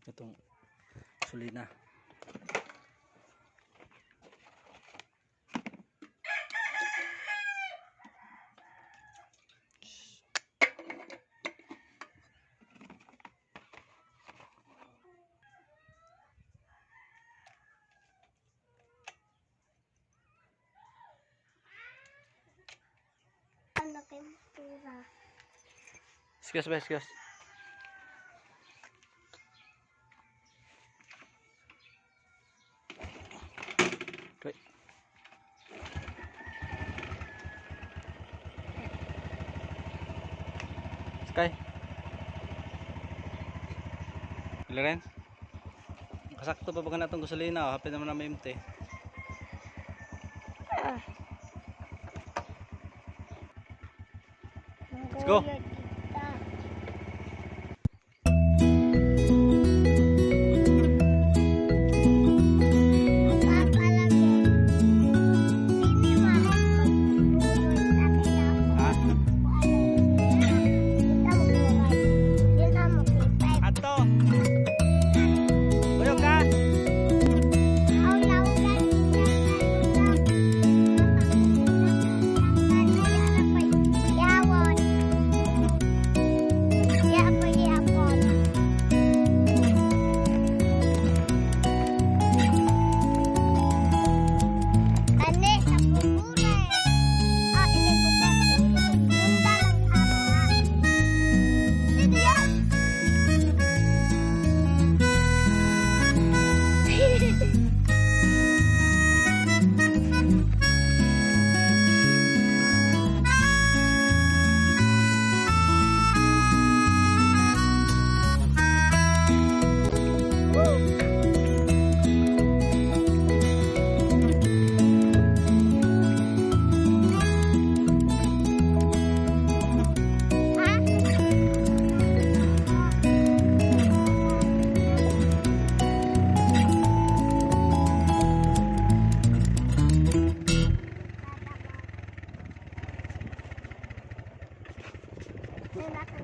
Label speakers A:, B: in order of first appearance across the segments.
A: Itong sulina.
B: Ano kay pira?
A: Excuse ba, excuse. Okay. Sky. Lorenz. Kasakto pa ba ka natong gasolina? Oh, hapit naman na may empty. Let's go.
B: Mangguyod kita. Papalagay. Pini ma. Magbuyod sa kailangan.
A: Ha? Ato. Uyog ka.
B: Ha?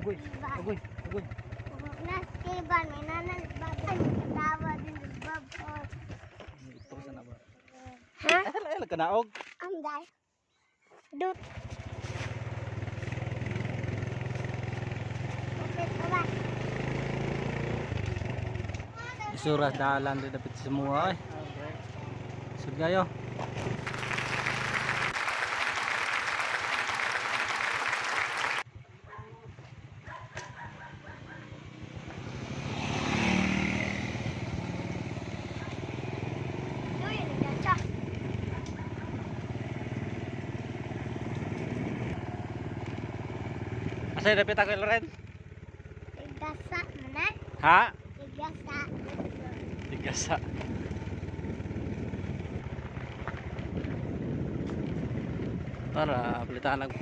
A: Agoy, agoy, agoy. Ito sa na ba?
B: Ha?
A: Ay, ay, kanaog.
B: Amday. Dut. Okay, bye.
A: Isura dalan di dapat semua eh. Sud kayo.
B: Uy, nagkatsa.
A: Asa dapat ako Loren?
B: Igasa mo na.
A: Ha?
B: Igasa.
A: Tigasa. Para palitan lang.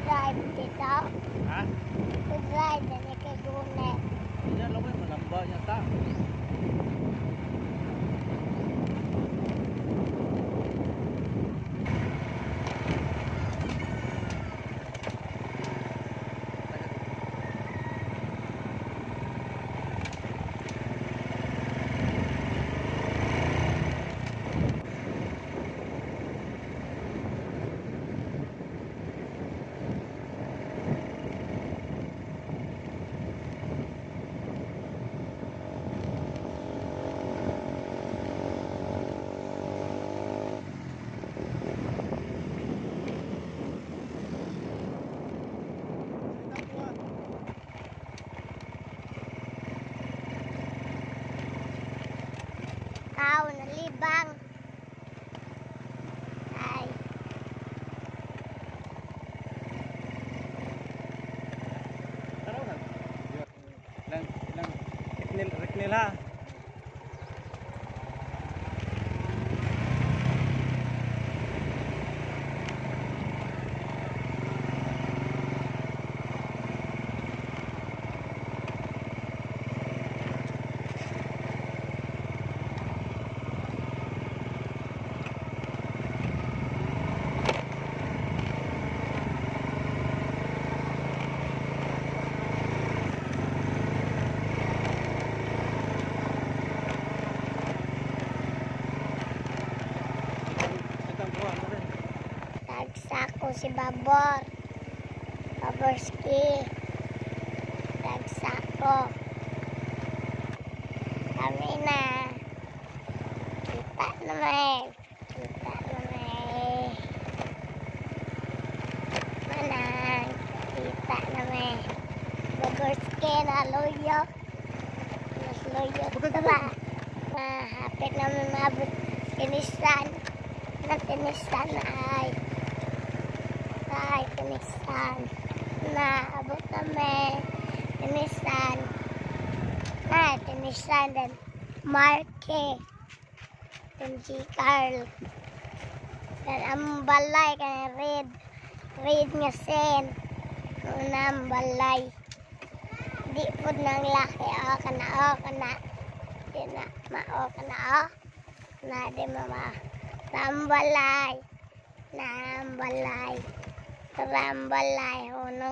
B: Drive dito.
A: Ha?
B: Drive na kay Gunet.
A: Diyan lang mo malamba yata.
B: Tao na libang. Ay.
A: Tara na. Ilang ilang reknil reknil ha.
B: si Babor. Baborski. Tagsako. Kami na. Kita naman. Kita naman. Manang. Kita naman. Baborski na luyo. Mas luyo tara. Ah, hapit naman maabot. Tinisan. Na tinisan ay. Ay, tinisan. Na abot kami. Tinisan. Na, tinisan then Marke. Then si Carl. Then ang balay kay red. Red nga sen. Una ang balay. Di pud nang laki. O kana o kana. Di na mao kana o. Na di mama. Rambalay. Rambalay. Rambalay. Uno.